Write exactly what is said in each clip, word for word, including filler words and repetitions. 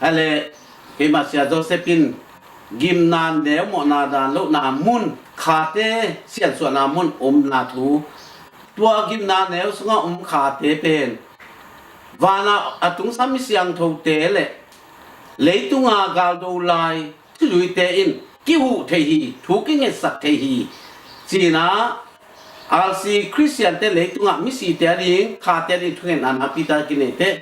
Ahih leh keimah Sia Joseph in gimna neu mawhna dan lohna mun, khate siansuahna mun omna thu, tua gimna neu sungah om khate pen vanah a tungsa mi siangthote le leitunga galdo lai thuzuite in kihuh thei hi, thu kingetsak thei hi, ci-in ah, R C Khristiante leitungah misite ading khate ading thungetna nakpi tak a kineih teh,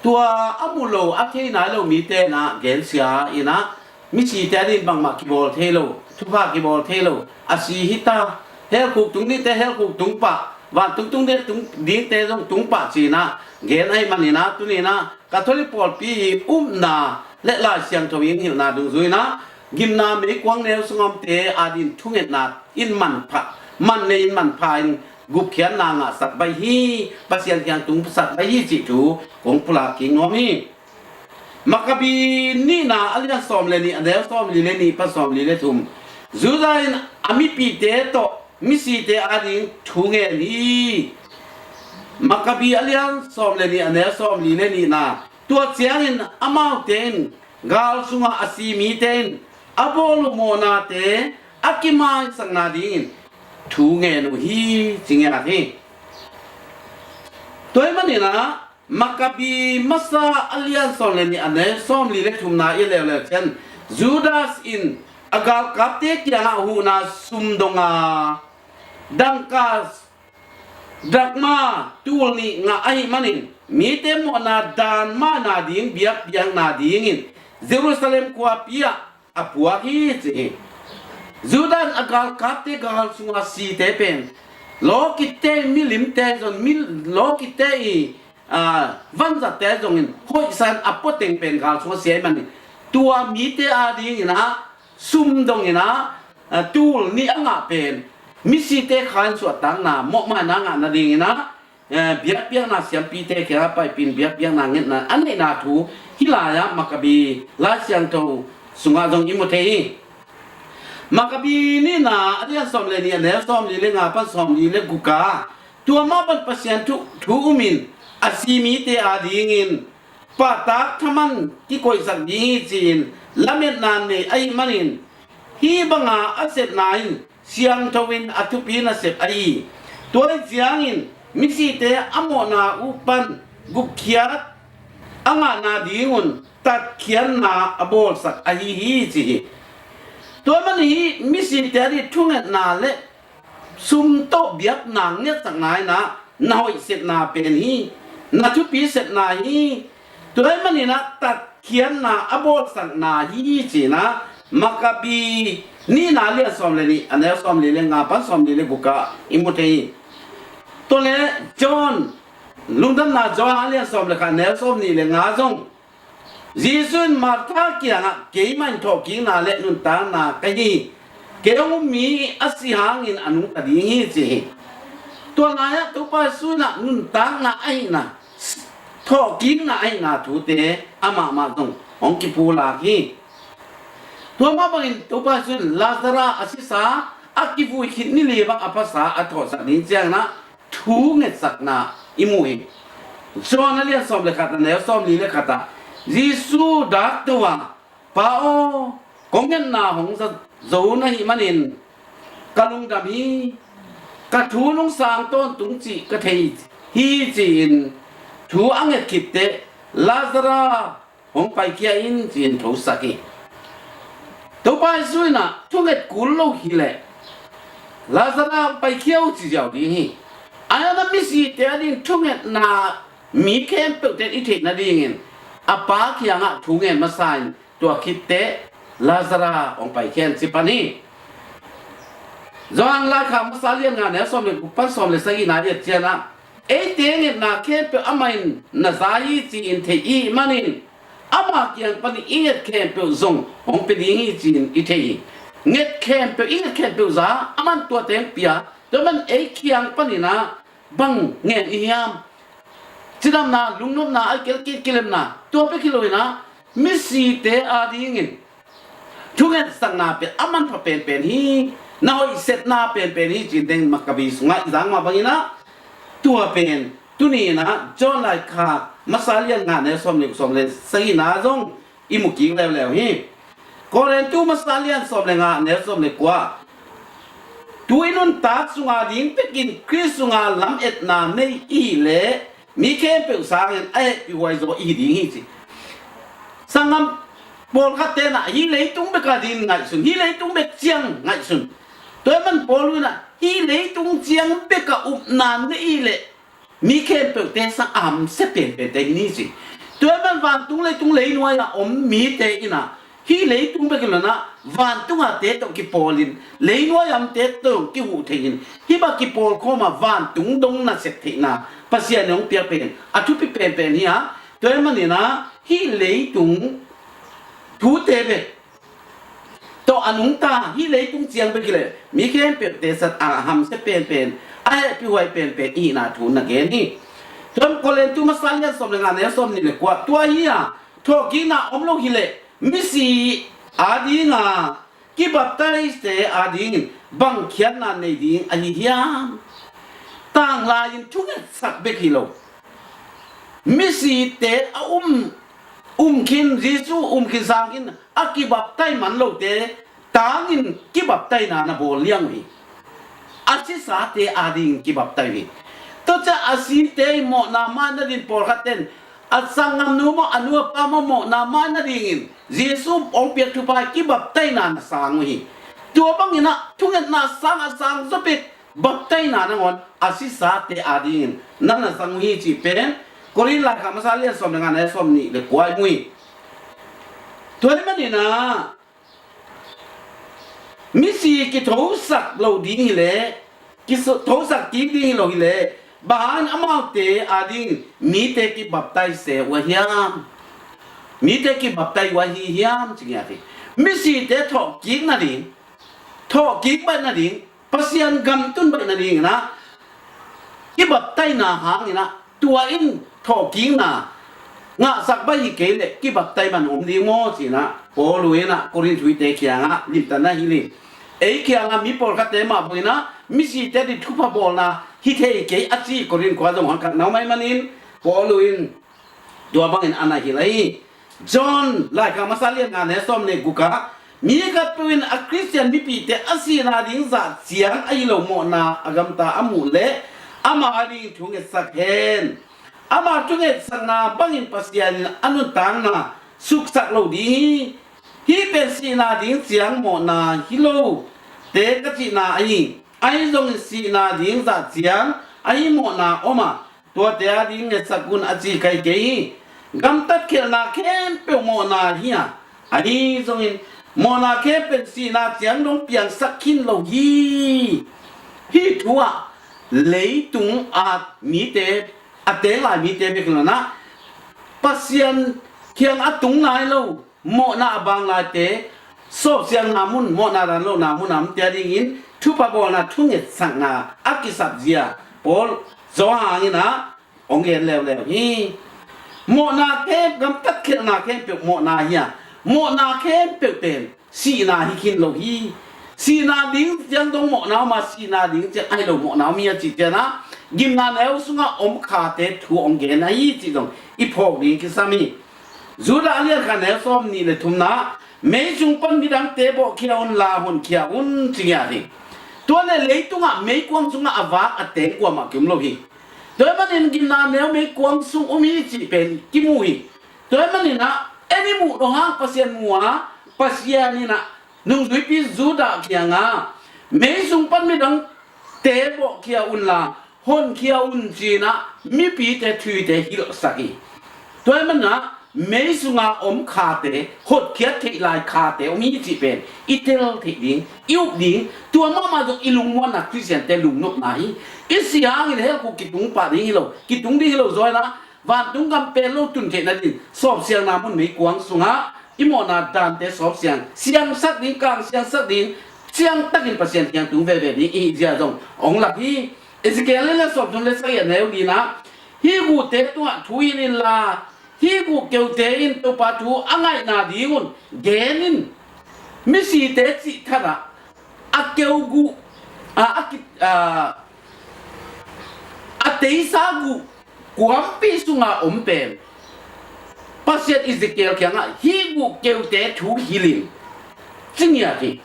tua a mu lo, a thei nai lo mite in ah gensia in ah, misite ading bangmah kibawl thei lo, thupha kibawl thei lo, a si hi ta, hell khuk tung dingte hell khuk tung pah, vantung tung ding, tung dingte zong tung pah, ci-in ah gen ahih manin ah, tuni-in ah Catholic pawlpi i upna le Lai Siangtho i hilhna dungzui-in ah, gimna meikuang neu sungah omte ading thungetna in manpha, man nei in manpha in gupkhiatna ngahsak baih hi, Pasian kiang tungsak baih hi cih thu kong pulak kik nuam hi. Makabi nihna a lian sawm le nih, a neu sawmli le nih pan sawmli le thum. Judah in a mipite tawh misite ading thu ngen hi. Makabi a lian sawm le nih, a neu sawmli le nihna. Tua ciangin amaute in gal sungah a si mite in a bawl uh mawhnate a kimaisakna dingin thu ngen uh hi, ci ngiat hi. Tua ahih manin ah Makabi Masa a lian sawm le nih, a neu sawmli le thumna i leuleu ciang, Judas in a galkapte kiangah huhna sum dong a, dangka drakma tul nih ngah ahih manin, mite mawhna dan maina ding biakpiakna dingin Jerusalem khuapi ah a puak hi, ci hi. Judah in a galkapte gal sunga site pen, lawkitte, milimte zong, mi lawkitte i, a, vanzatte zongin hoihsa in a pua teng pen gal sunga si ahih manin, tua mite adingin ah sum dongin ah, a, tul nih a ngah pen misite kha in suahtakna, mawhmaina ngah nadingin ah, eh, biakpiakna siampite kiangah paipih in biakpiakna ngetna a neihna thu hih lai-ah Makabi Lai Siangtho sungah zong i mu thei hi. Makabi nihna a lian sawm le nih, a neu sawmli le nga pan sawmli le guk ah, tua mah bang Pasian thu, thu um in a si mite adingin pahtak thaman kikoihsak ding hi, ci-in lametna nei ahih manin, hih banga a sepna in siangtho in a thupi nasep ahi hi. Tua ahih ciangin misite a mawhna uh pan gupkhiat a ngah nadingun tatkhiatna a bawlsak ahi hi, ci hi. Tua ahih manin hih misite ading thungetna le sum tawh biakna ngetsakna in ah na hoih sepna pen hi, na thupi sepna hi. Tua ahih manin ah tatkhiatna a bawlsakna hi, ci-in ah Makabi nihna a lian sawm le nih, a neu sawmli le nga pan sawmli le guk ah i mu thei hi. Tua leh John, Lungdamna John a lian sawm le khat, a neu sawmnih le nga zong, Jesuh in Martha kiangah, keimah in thawhkikna le nuntakna ka hi hi. Kei hong um mi a si hangin a nungta ding hi, ci hi. Tua lai-ah Topa Jesuh in ah nuntakna ahihna, thawhkikna ahihna thute amah mah zong hong kipulak hi. Tua mah bangin Topa Jesuh in Lazarus a sisa, a kivui khit ni li bang a phasa a thawhsak ding ciangin ah thu ngetsakna i mu hi. John a lian sawm le khat, a neu sawmli le khat ah, Jesuh dak to a, Pa aw, kong ngetna hong za zo na hih manin ka lungdam hi. Ka thu nungsang tawntung cih ka thei hi, ci-in thu a nget khit teh Lazarus hong paikhia in, ci-in thosak hi. Topa Jesuh in ah thunget kul lo hileh Lazarus hong paikhia uh ci ziau ding hi. Ahi zongin misite ading thungetna mi khempeuhte in i theih nadingin a Pa kiangah thu ngen masa in, tua khit teh Lazarus hong paikhia in ci pan hi. Johan laikhak masa lian nga, neu sawm le guk pan sawm le sagihna i et ciangin ah, eite ngetna khempeuh amah in na za hi, ci-in theih i hih manin ama kiang panin i nget khempeuh zong hong pia ding hi, ci-in i thei hi. Nget khempeuh, i nget khempeuh za, aman tuate hong pia. Tua man ei kiang panin ah bang ngen i hiam? Cidamna, lungnopna, a kilemna, tua bek hi lo-in ah misite adingin thungetsakna pen a manpha penpen hi, na hoih sepna penpen hi, ci-in teng Makabi sungah i zak mah bangin ah, tua pen tuni-in ah John laikhak masa lian nga, neu sawm le guk, sawm le sagihna zong i mu kik leuleu hi. Korintu masa lian sawm le nga, neu sawm le kua. Tu i nuntak sunga ding pekin Khrist sunga lametna nei i hih leh mi khempeuh sangin a hehpihhuai zaw i hi ding hi ci. Sanggam pawlkhat tenah hih leitung bek a ding ngaihsun, hih leitung bek ciang ngaihsun. Tua ahih man Paul in ah hih leitung ciang bek a upna nei i hih leh mi khempeuhte sang a hamsia penpente hi ni ci. Tua ahih man vantung leitung leinuai a om mite in ah hih leitung bek hi lo in ah vantung a te tawh kipawlin, leinuai a omte tawh kihuh theiin, hih bang kipawl khawm a vantung dong na sep theihna Pasian in hong piak pen a thupi penpen hi a. Tua ahih manin ah hih leitung thute bek tawh a nungta, hih leitung ciang bek hi leh mi khempeuhte sang a hamsia penpen, a hehpihhuai penpen i hihna thu na gen hi. Tua ahih man Korintu masa lian sawm le nga, neu sawmnih le kua, tua hi a, thawhkikna om lo hi leh misi adinga kibaptaizte adingin bang khiatna nei ding ahi hiam? Tanglai-in thungetsak bek hi lo, misite a um, um khin, Jesu um khin sangin a kibaptaiz man lote tangin kibaptaizna na bawl liang uh hi. A sisate adingin kibaptaiz uh hi. Tua ciang a site i mawhna mai nading, pawlkhat ten a sanggamnu maw, a nu a pa maw mawhna mai nadingin Jesu hong piak thupha kibaptaizna na sang uh hi. Tua bangin ah thungetna sang a sang zawpik baptaizna nangawn a sisate adingin na na sang uh hi cih pen Korin laikhak masa lian sawm le nga, neu sawmnih le kua i mu hi. Tua ahih manin ah misi kithosak lo ding hi leh, kithosak kik ding hi lo hi leh, bang hang amaute adingin mite kibaptaiz se uh a hiam? Mite kibaptaiz uh ahi hiam ci ngiat hi. Misite thawhkik nading, thawhkik baih nading, Pasian gam tun baih nadingin ah kibaptaizna hangin ah tua in thawhkikna ngahsak baih hi kei leh kibaptaiz man om ding maw ci-in ah Paul in ah Korin thuite kiangah limtanna hilh hi. Ei kiangah mi pawlkhatte mah bangin ah misite ading thupha bawlna hi thei kei a ci Korin khua zong hangkhat na om ahih manin Paul in tua bangin a na hilh hi. John laikhak masa lian nga, neu sawm le guk ah, mi khatpeuh in a Khristian mipite a sihna ding zah ciang ahi lo mawhna a gamta a muh leh ama ading thungetsak hen. Ama thungetsakna bangin Pasian in a nuntakna suksak lo ding hi. Hih pen sihna ding ciang mawhna hi lote ka cihna ahi. Ahi zongin sihna ding zah ciang ahi mawhna om a, tuate ading ngetsak un a ci kei kei hi. Gamtat khialhna khempeuh mawhna hi a, ahi zongin mawhna khempeuh in sihna ciang dong piangsak khin lo hi. Hih thu ah leitung a mite, a teng lai mite bek hi lo in ah Pasian kiang a tung nai lo, mawhna a bang laite, sawpsiangna mun, mawhna dan lohna mun a omte adingin thupha bawlna thungetsakna a kisap zia Paul, Johan in ah hong gen leuleu hi. Mawhna khempeuh, gamtat khialhna khempeuh mawhna hi a, mawhna khempeuh pen sihna hi khin lo hi. Sihna ding ciang dong mawhna om a, sihna ding ciang ahi lo mawhna om hi a cih ciangin ah Gimna neu sungah om khate thu hong gen ahi cih zong i phawk ding kisam hi. Judah a lian khat, neu sawmnih le thumna, mei sung pan midangte bawhkhia unla honkhia un ci ngiat hi. Tua leh leitungah meikuang sungah a vak a teng kuamah kiom lo hi. Tua ahih manin Gimna neu meikuang sung um hi cih pen kimu hi. Tua ahih manin ah en i muh dong hang Pasian mu a, Pasian in ah nungzuipi Judah kiangah mei sung pan midangte bawhkhia unla honkhia un ci-in ah mipite thuite hilhsak hi. Tua ahih manin ah mei sunga om khate, hotkhiat theih lai khate om hi cih pen i tel theih ding, i up ding. Tua mahmah zong i lungmuanna, Khristiante lungnopna hi. I si hangin hell khuk kitung pah ding hi lo, kitung ding hi lo zaw in ah vantung gam pelh lo tun theih nading sawpsiangna mun meikuang sungah i mawhna dante sawpsiang, siangsak ding, kangsiangsak ding, siangtakin Pasian kiang tung veve ding i hih zia zong hong lak hi. Ezekiel a lian sawmthum le sagih, a neu lina, hih guhte tungah thu hilh inla, hih guh keute in Topa thu a ngaihna dingun gen in. Misite cih thadah a keu guh, a, a ki, a, a teisa guh kuampi sunga om pen Pasian Ezekiel kiangah hih guhkeute thu hilh in, ci ngiat hi.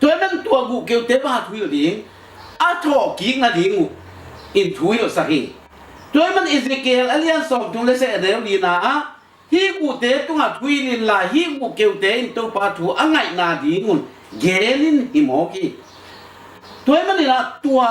Tua ahih manin tua guhkeute bang a thuhilh ding, a thawhkik nading uh in thuhilhsak hi. Tua ahih manin Ezekiel a lian sawmthum le sagih, a neu lina ah, hih guhte tungah thuhilh inla, hih guhkeute in Topa thu a ngaih nadingun gen in, hi mawk hi. Tua ahih manin ah tua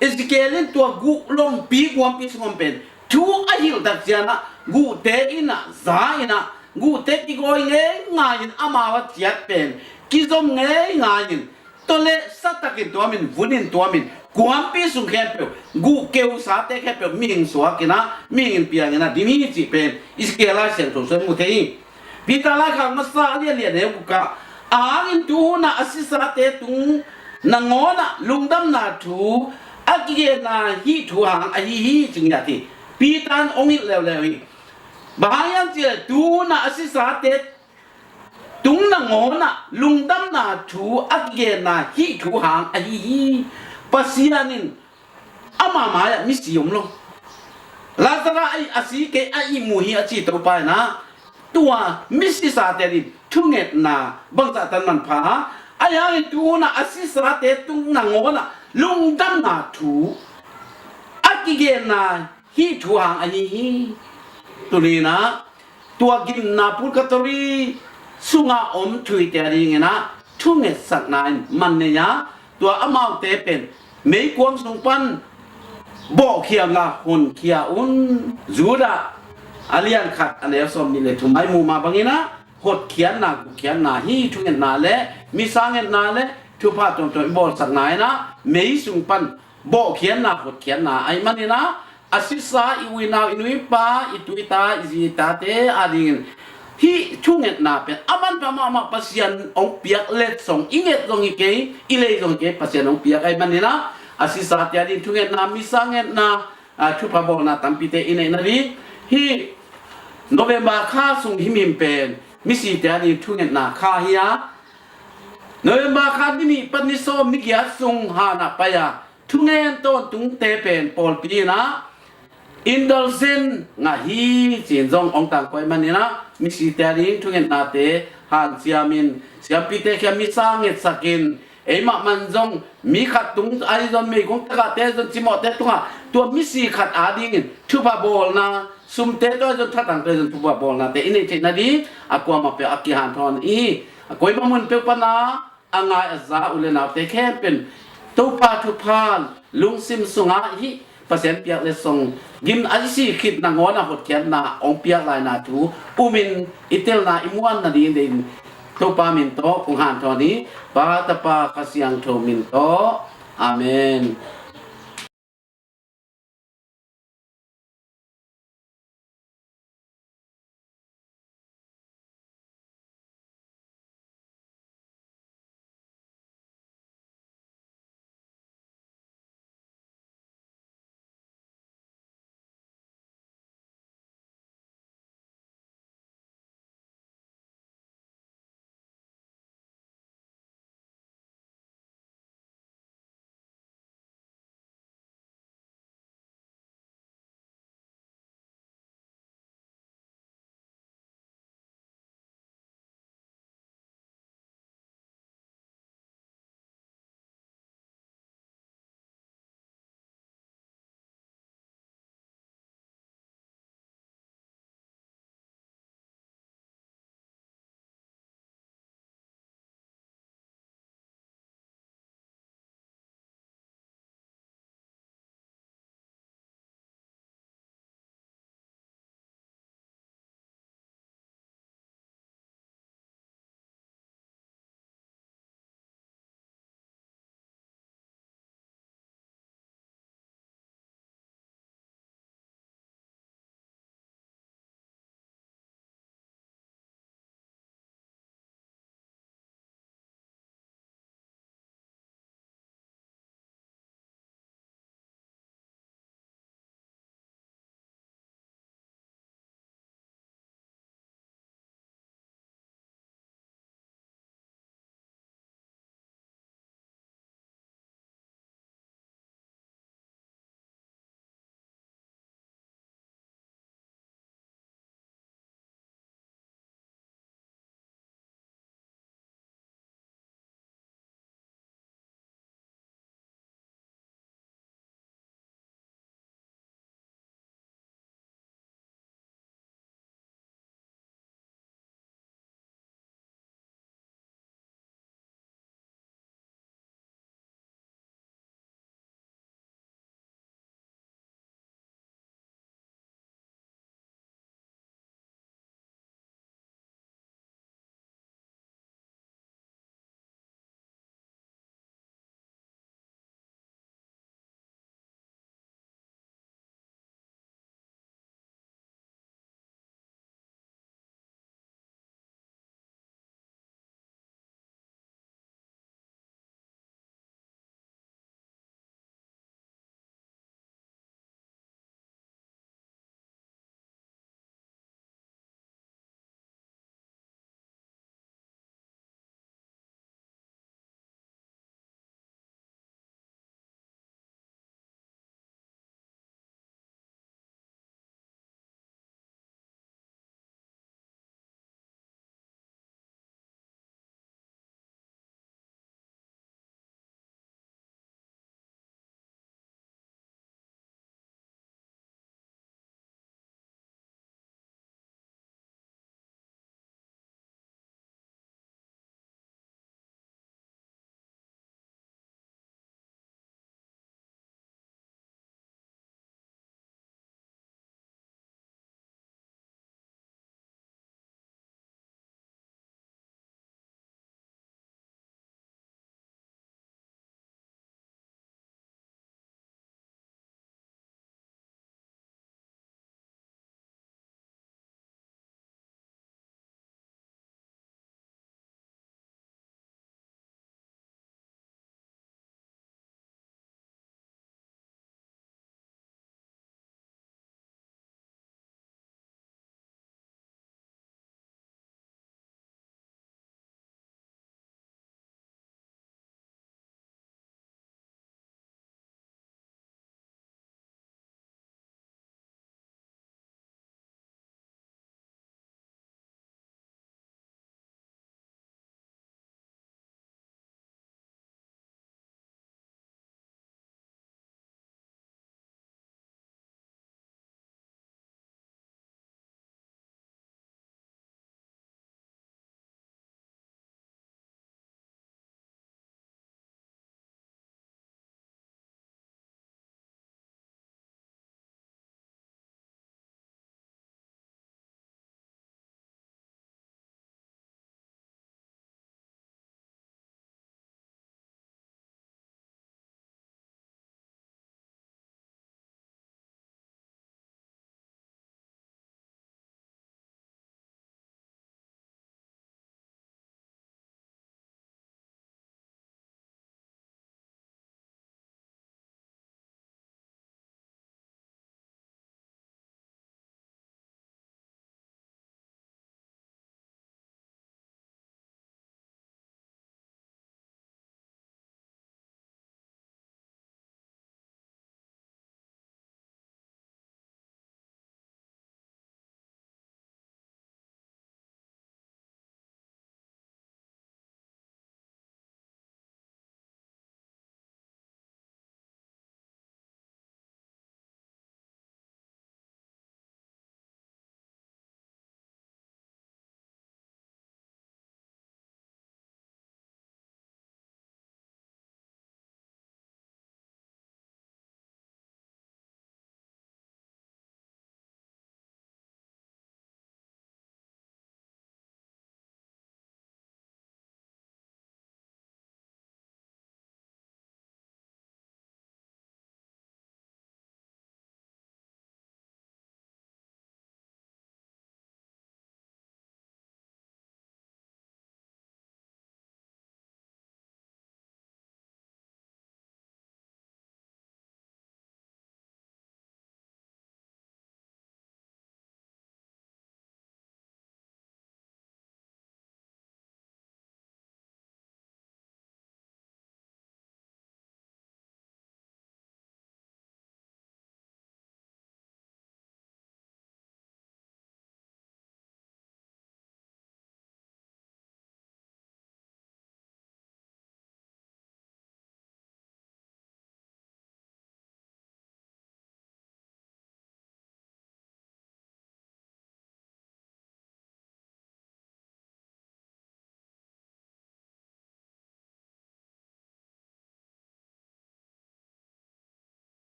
Ezekiel in tua guh lompi, guampi sung om pen thu a hilh tak ciangin ah guhte in ah za in ah, guhte kigawi ngeingai in, amau a ciat pen kizom ngeingai in, tua leh sa takin tuam in, vun in tuam in, guampi sung khempeuh, guhkeusate khempeuh mihing suak in ah, mihing in piang in ah dim hi cih pen Ezekiel Lai Siangtho sungah mu thei hi. Peter laikhak masa a lian li, a neu guk ah, a hang in tu hun ah a sisate tung nangawn ah lungdamna thu a kigenna hih thu hang ahi hi, ci ngiat hi. Peter in hong hilh leuleu hi. Bang hang hiam cih leh tu hun ah a sisate tung nangawn ah lungdamna thu a kigenna hih thu hang ahi hi. Pasian in ama mai-ah misi om lo. Lazarus a si kei, a ihmu hi, a ci Topa in ah, tua misisate ading thungetna bangzah tan manpha a, ahi hangin tu hun ah a sisate tung nangawn ah lungdamna thu a kigenna hih thu hang ahi hi. Tuni in ah tua gimna, purgatory sungah om thuhilhte adingin ah thungetsakna in man nei a, tua amaute pen meikuang sung pan bawhkhia unla honkhia un. Judah a lian khat, a neu sawmnih le thum ah i muh mah bangin ah hotkhiatna, guhkhiatna, hih thungetna le misa ngetna le thupha tuamtuam i bawlsakna in ah mei sung pan bawhkhiatna, hotkhiatna ahih manin ah, a sisa i u i nau, i nu i pa, i tu i ta, i zi i tate adingin hih thungetna pen a manpha mahmah, Pasian hong piak letsong, i nget zong hi kei, i lei zong hi kei, Pasian hong piak ahih manin ah, a sisate ading thungetna, misa ngetna, a, thupha bawlna tampite i neih nading, hih November kha sung himhim pen misite ading thungetna kha hi a, November kha ni nih pan ni sawm, ni giat sung han ah pai a, thungen tawntungte pen pawlpi in ah indulgence ngah hi ci-in zong hong tangko ahih manin ah, misite ading thungetnate hanciam in, siampite kiang misa ngetsak in, eimah man zong mi khat tung ahi zong, meikuang tagahte ahi zong, cimawhte tungah tua misi khat adingin thupha bawlna, sumte tawh ahi zong, thatangte ahi zong thupha bawlnate i neih theih nading a kuamah peuh a kihanthawn hi. A koimah mun peuh pan a a ngai a za u le naute khempeuh in Topa thupha lungsim sungah hih Pasian piak letsong, gim a i sih khit nangawn ah hotkhiatna hong piak laina thu um in i telna i muan nading deih in Topa min tawh kong hanthawn hi. Pa, Tapa, Kha Siangtho min tawh. Amen.